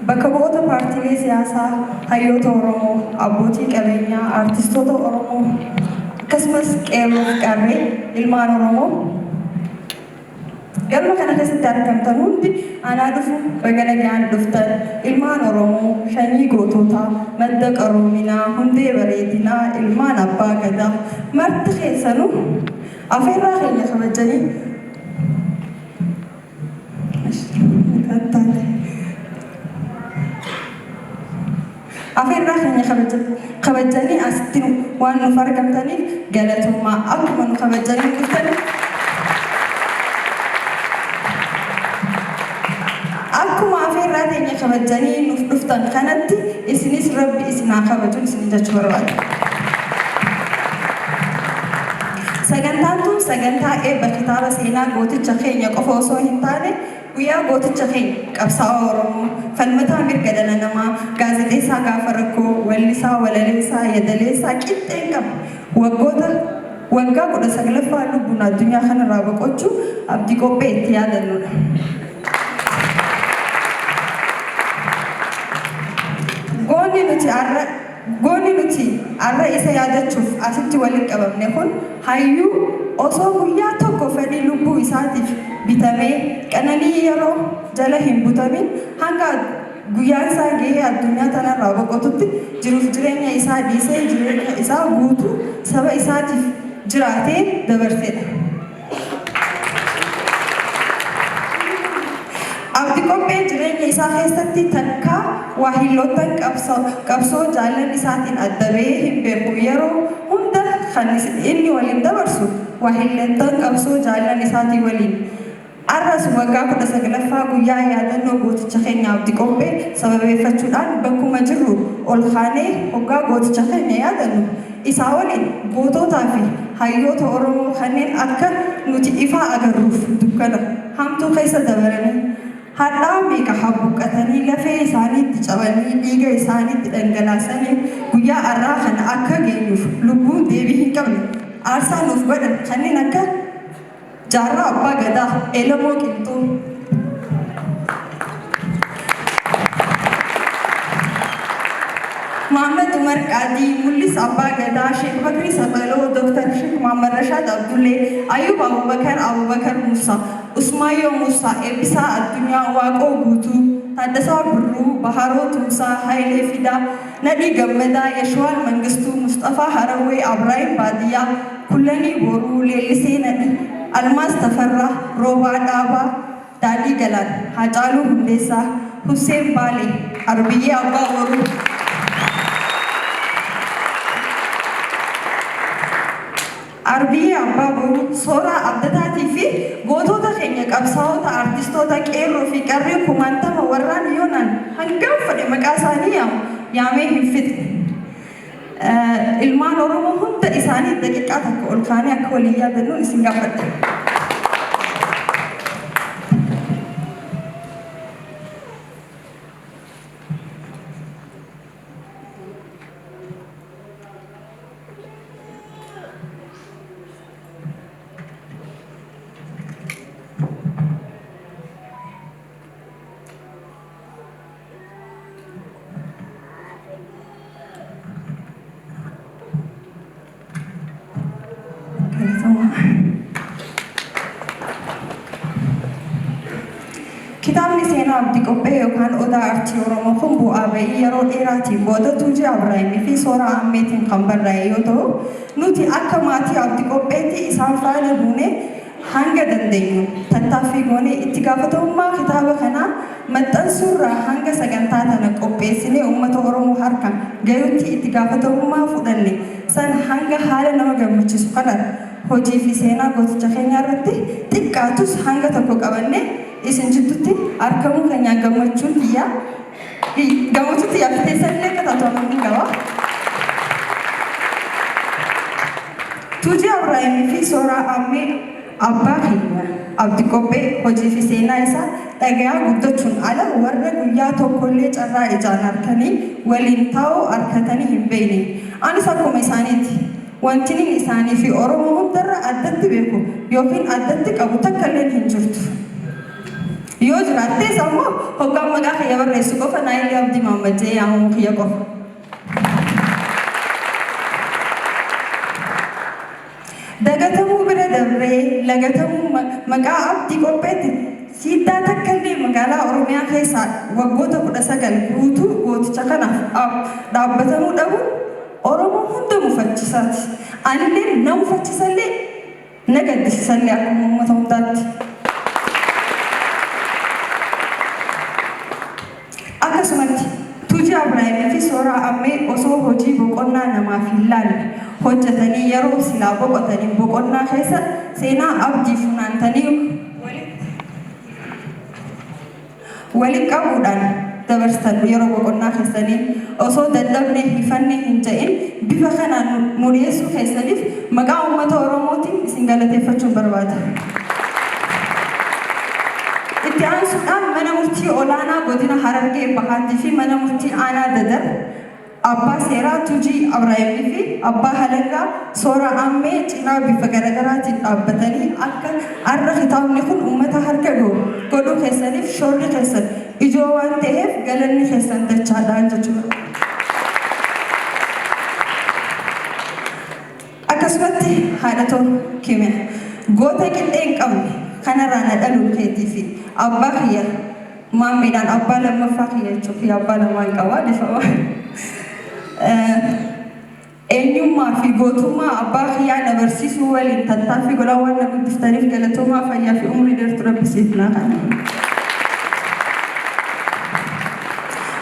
Bakka bu'oota paartiilee siyaasaa, hayyoota Oromoo, abbootii qabeenyaa, artistoota Oromoo, akkasumas qeerroo fi qarree ilmaan Oromoo galma kana keessatti argamtan hundi, anaa dhufu, baga nagaan dhuftan. Ilmaan Oromoo, sanyii goototaa, madda qaroominaa, hundee bareedinaa, ilmaan abbaa gadaa, marti keessanuu afeerraa keenya kabajanii afeerraa keenya kabajanii asitti waan nuuf argamtaniif galatoomaa. Akkuma nu kabajanii dhuftan, akkuma afeerraa keenya kabajanii nuuf dhuftan kanatti isinis Rabbi isin haa kabajuun isin jechuu barbaada. Sagantaan tun sagantaa eebba kitaaba seenaa gooticha keenya qofa osoo hin taane, guyyaa gooticha keenya, qabsaa'aa Oromoo, falmataa mirga dhala namaa, gaazexeessaa gaafa rakkoo, wallisaa, walaleessaa, yadaleessaa qixxee hin qabne, waggoota waggaa 19ffaa lubbuun addunyaa kanarraa boqochuu Abdii Qophee itti yaadannudha. Goonni nuti har'a Goonni nuti har'a isa yaadachuuf asitti walitti qabamne kun hayyuu osoo guyyaa tokko fedhii lubbuu isaatiif bitamee qananii yeroo jala hin butamin hanga guyyaan isaa gahee addunyaa tanarraa boqotutti jiruuf jireenya isaa dhiisee jireenya isaa guutuu saba isaatiif jiraatee dabarsedha. Abdi Qopheen jireenya isaa keessatti takkaa waahilloottan qabsoo jaallan isaatiin adda bahee hin beeku. Yeroo hunda kan inni waliin dabarsu waahilloottan qabsoo jaallan isaatii waliin. Arras waggaa 19ffaa guyyaa yaadannoo gooticha keenya Abdi Qophee sababeeffachuudhaan bakkuma jirru ol kaanee hoggaa gooticha keenya yaadannu, isaa waliin gootootaa fi hayyoota Oromoo kanneen akka nuti ifaa agarruuf dukkana hamtuu keessa dabaranii, hadhaa meeqa habbuqqatanii, lafee isaaniitti cabanii, dhiiga isaaniitti dhangalaasanii guyyaa arraa kana akka geenyuuf lubbuu deebii hin qabne aarsaa nuuf godhan kanneen akka Jaarraa Abbaa Gadaa, Elemoo Qilxuu, Muhammad Umar Qaadii, Mul'is Abbaa Gadaa, Sheek Bakrii Saphaloo, Dr. Sheek Muhammad Rashaad Abdullee, Ayub Abubakar, Abubakar Muusaa, Usmaayyoo Muusaa, Eebbisaa Addunyaa, Waaqoo Guutuu, Taaddasaa Birruu, Baharoo Tumsaa, Hayilee Fidaa, Nadhii Gammadaa, Yashuwaal Mangistuu, Musxafaa Harawwee, Abraahim Baadiyyaa, Kullanii Boruu, Leellisee Nadhii, Almaaz Tafarraa, Roobaa Dhaabaa, Daadhii Galaan, Haacaaluu Hundeessaa, Husseen Baalee, Arbiyyee Abbaa Boruu, Arbiyyee Abbaa Boruu, Sooraa Abdataatii fi gootota keenya qabsaa'ota, artistoota, qeerroo fi qarree kumaantama warraan yoonaan hangam fedhe maqaa isaanii yaamu yaamee hin fixne. Ilmaan Oromoo hunda isaanii daqiiqaa tokko ol kaanee akka waliin yaadannuun isin gaafadha. Kitaabni seenaa Abdii Qophee yookaan Odaa Artii Oromoo kun bu'aa ba'ii yeroo dheeraatiin booda Tuujii Abraahimii fi Sooraa Ammeetiin kan barraa'e yoo ta'u, nuti akka maatii Abdii Qopheetti isaan faana buunee hanga dandeenyu tattaaffii goonee itti gaafatamummaa kitaaba kanaa maxxansuurraa hanga sagantaa tana qopheessinee uummata Oromoo harkaan gayutti itti gaafatamummaa fudhanne san hanga haala nama gammachiisu kanaan hojii fi seenaa gooticha keenyaa irratti xiqqaatus hanga tokko qabannee isin jiddutti argamuu keenyaan gammachuun tiyyaa gammachuu tiyyaa fi teessanillee akka taatu amantiin qaba. Tuujii Abraahimii fi Sooraa Ammee abbaa keenya Abdi Qophee hojii fi seenaa isaa dhagayaa guddachuun ala warra guyyaa tokkollee carraa ijaan harkanii waliin taa'uu arkatanii hin beekne. Anis akkuma isaaniiti. Wantinin isaanii fi Oromoo hundarra addatti beeku yookiin addatti qabu takkalleen hin jirtu. Yoo jiraattees ammoo hoggaan maqaa kiyya barreessu qofa Naayilii Abdii Mahammad jedhee yaamamuu kiyya qofa. Dagatamuu bira dabree lagatamuu maqaa Abdii Qopheetti siiddaa takkallee magaalaa Oromiyaa keessaa waggoota 19 guutuu gooticha kanaaf dhaabbatamuu dhabuun Oromoo hunda mufachisaati. Anillee na mufachisallee na gaddisisallee akkuma uummata hundaatti. Akkasumatti Tuujii Abraahimii fi Sooraa Ammee osoo hojii boqonnaa namaaf hin laanne hojjetanii yeroo silaa boqotaniin boqonnaa keessa seenaa Abdii funaantanii walitti qabuudhaan dabarsitan yeroo boqonnaa keessanii osoo dadhabnee hifanne hin jedhin bifa kanaan nu dhiyeessuu keessaniif maqaa uummata Oromootiin isin galateeffachuun barbaada. Itti aansuudhaan mana murtii olaanaa godina Harargee Bahaattii fi mana murtii aanaa Dadar abbaa seeraa Tuujii Abraahimii fi abbaa halangaa Sooraa Ammee cinaa bifa garaagaraatiin dhaabbatanii akka har'a kitaabni kun uummata harka gahu godhuu keessaniif shoorri keessan ijoo waan ta'eef galanni keessan dachaadhaan jechuudha. Akkasumatti haadha too Kimiya goota qixxee hin qabne kanarraa na dhaluu keetii fi abbaa kiyya maammeedhaan abbaa lammaffaa kiyya jechuun kiyya abbaa lamaan qaba dhifama. Eenyummaa fi gootummaa abbaa kiyyaa na barsiisuu waliin tattaaffii godhaa waan na guddiftaniif galatoomaa, fayyaa fi umurii dheertuu Rabbi siif naa kenna.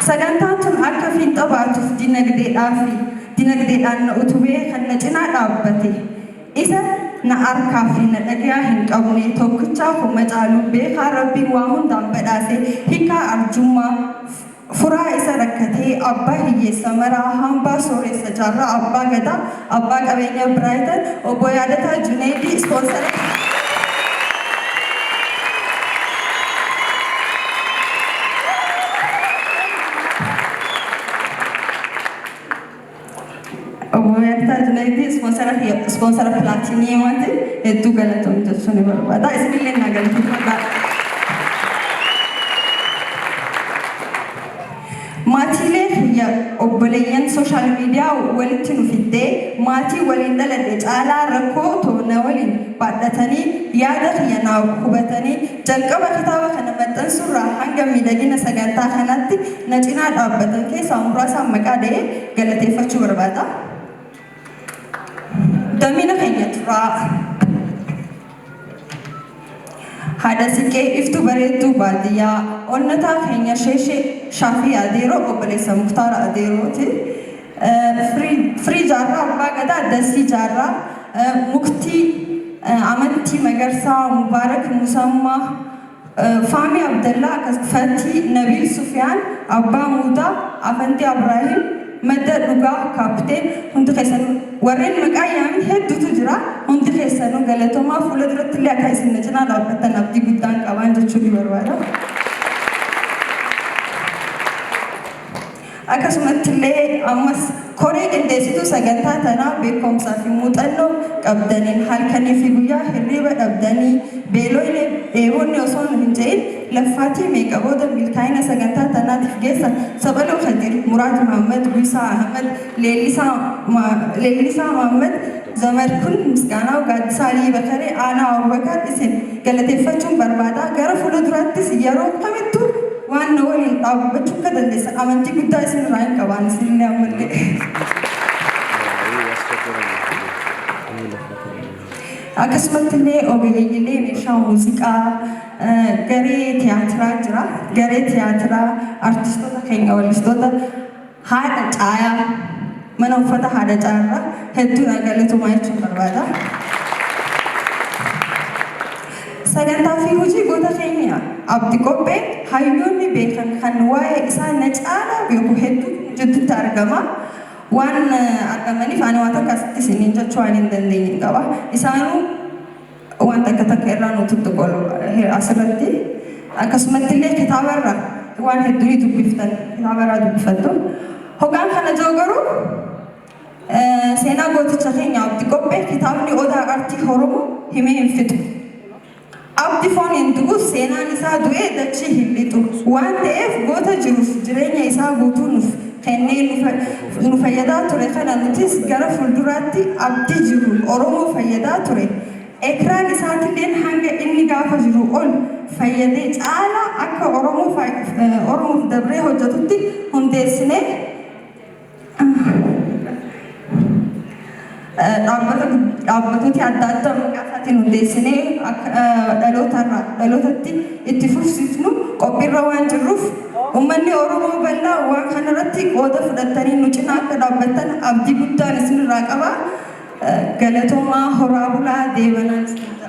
Sagantaan tun akka fiixa baatuuf dinagdeedhaan na utubee kan na cinaa dhaabbate isa na harkaa fi na dhagayaa hin qabne tokkichaa kuma caaluu beekaa Rabbiin waa hundaan badhaase hiikaa arjummaa furaa isa rakkatee abbaa hiyyeessa maraa hambaa sooressa jaarraa abbaa gadaa abbaa qabeenya Biraayitan obbo Yaadataa Juneedii ispoonsara obbo Yaadataa Juneedii ispoonsara pilaatiniimaati hedduu galatoom jechuun ni barbaada. Isinillee na galateeffadhaa. Maatiilee kiyya obboleeyyan social media walitti nu fiddee maatii waliin dhaladhe caalaa rakkoo too na waliin baadhatanii yaada kiyya naa hubatanii jalqaba kitaaba kana maxxansuurraa hanga miidhagina sagantaa kanaatti na cinaa dhaabbatan keessaa muraasaan maqaa dha'ee galateeffachuu barbaada. Damina keenya turaa. Haadha Siqqee Iftuu Bareedduu baadiyyaa onnataa keenya Sheeshee Shaafii Adeeroo obboleessa Muktaara Adeerooti. Firii Jaarraa Abbaa Gadaa Dasii Jaarraa Muktii Amantii Magarsaa Mubaarak Musammaa Faamii Abdallaa Fatii Nabiil Sufiyaan Abbaa Muudaa Afantii Abraahim Madda Dhugaa Kaapteen hundi keessanuu warreen maqaa yaamin hedduutu jira, hundi keessanuu galatoomaa. Fuula duratti illee akka isin na cinaa dhaabbattan abdii guddaan qabaan jechuu ni barbaada. Akkasumatti illee ammas koree qindeessituu sagantaa tanaa beekumsaa fi muuxannoo qabdaniin halkanii fi guyyaa hirriba dhabdanii beelooyne dheebonne osoo hin ce'in laffaatii meeqa booda milkaa'ina sagantaa tanaatiif geessan Sabaloo Kadir, Muraad Muhammad, Guisaa Ahmad, Leellisaa Muhammad, Zamadkun Misgaanaaw, Gaaddisaa Alii Bakaree, Aanaa Abubakar isin galateeffachuun barbaada. Gara fuula duraattis yeroo kamittuu waan na waliin dhaabbachuu akka dandeessan amantii guddaa isin irraa hin qabaan isinillee ammallee. Akkasumatti illee ogeeyyiilee meeshaa muuziqaa garee tiyaatiraa jira. Garee tiyaatiraa artistoota keenya weellistoota haadha caayaa mana uffata haadha caayaa hedduudha galatoomaa jechuun barbaada. Sagantaa fi hojii goota keenya Abdi Qophee hayyoonni beekan kan waa'ee isaa na caalaa beeku hedduu jidduutti argama. Waan argamaniif ani waan takka asitti isiniin jechuu waan hin dandeenye qaba. Isaanuu waan takka takka irraa nu tuttuqolu asirratti. Akkasumatti illee kitaaba irraa waan hedduu ni dubbiftan, kitaaba irraa dubbifattu. Hoggaan kana jiru garuu seenaa gooticha keenya Abdi Qophee kitaabni Odaa Artii Oromoo himee hin fixu. Abdi fooniin du'us seenaan isaa du'ee dachii hin lixu waan ta'eef, goota jiruuf jireenya isaa guutuu nuuf kennee nu fayyadaa ture kana, nutis gara fuulduraatti abdii jiru Oromoo fayyadaa ture ekraan isaatilleen hanga inni gaafa jiru ol fayyadee caalaa akka Oromoof dabree hojjetutti hundeessinee dhaabbatooti adda addaa maqaa isaatiin hundeessinee akka dhalootarraa dhalootatti itti fufsiifnu qophiirra waan jirruuf, uummanni Oromoo bal'aa waan kanarratti qooda fudhattanii nu cinaa akka dhaabbattan abdii guddaan isinirraa qaba. Galatoomaa, horaa bulaa, deebanaan isin jedha.